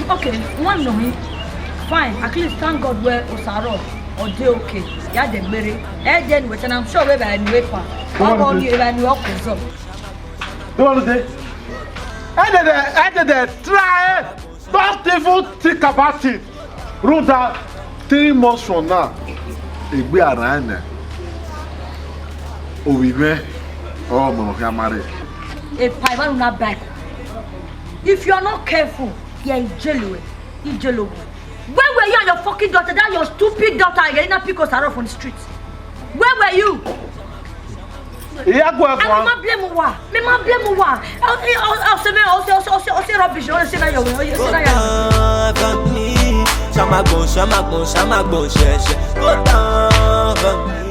Okay, one no me. Fine, at least thank God wẹ Osaro ọ dey okay. Ya dẹ gbere. Ẹ dẹ ni wẹ tẹ na, I'm sure wẹ ba ni wẹ pa. Ọ ni ba ni ọkọ zọ. Don't want to say. Ẹ dẹ dẹ, ẹ dẹ dẹ, try. Don't even think about it. Rhunmwuda three months from now, egbe a rran nẹ, ovbi mwẹ ọre ọmọ ne ọ khian ma rre. Epa, evba na back. If you are not careful, yeah, ijelo, ijelo. Where were you and your fucking daughter, that your stupid daughter, Angelina, pick Osaro from the street? Where were you? Iya gu ẹ I fua. Ma blame wa. Me ma blame wa. Ọ, ọ, ọ, ọ, say me, ọ, say, ọ, say, ọ, say, ọ, say rubbish. Ọ, say na your way. Ọ, say na your way. Shamagbon, shamagbon, shamagbon, shẹ, shẹ. Go down for me.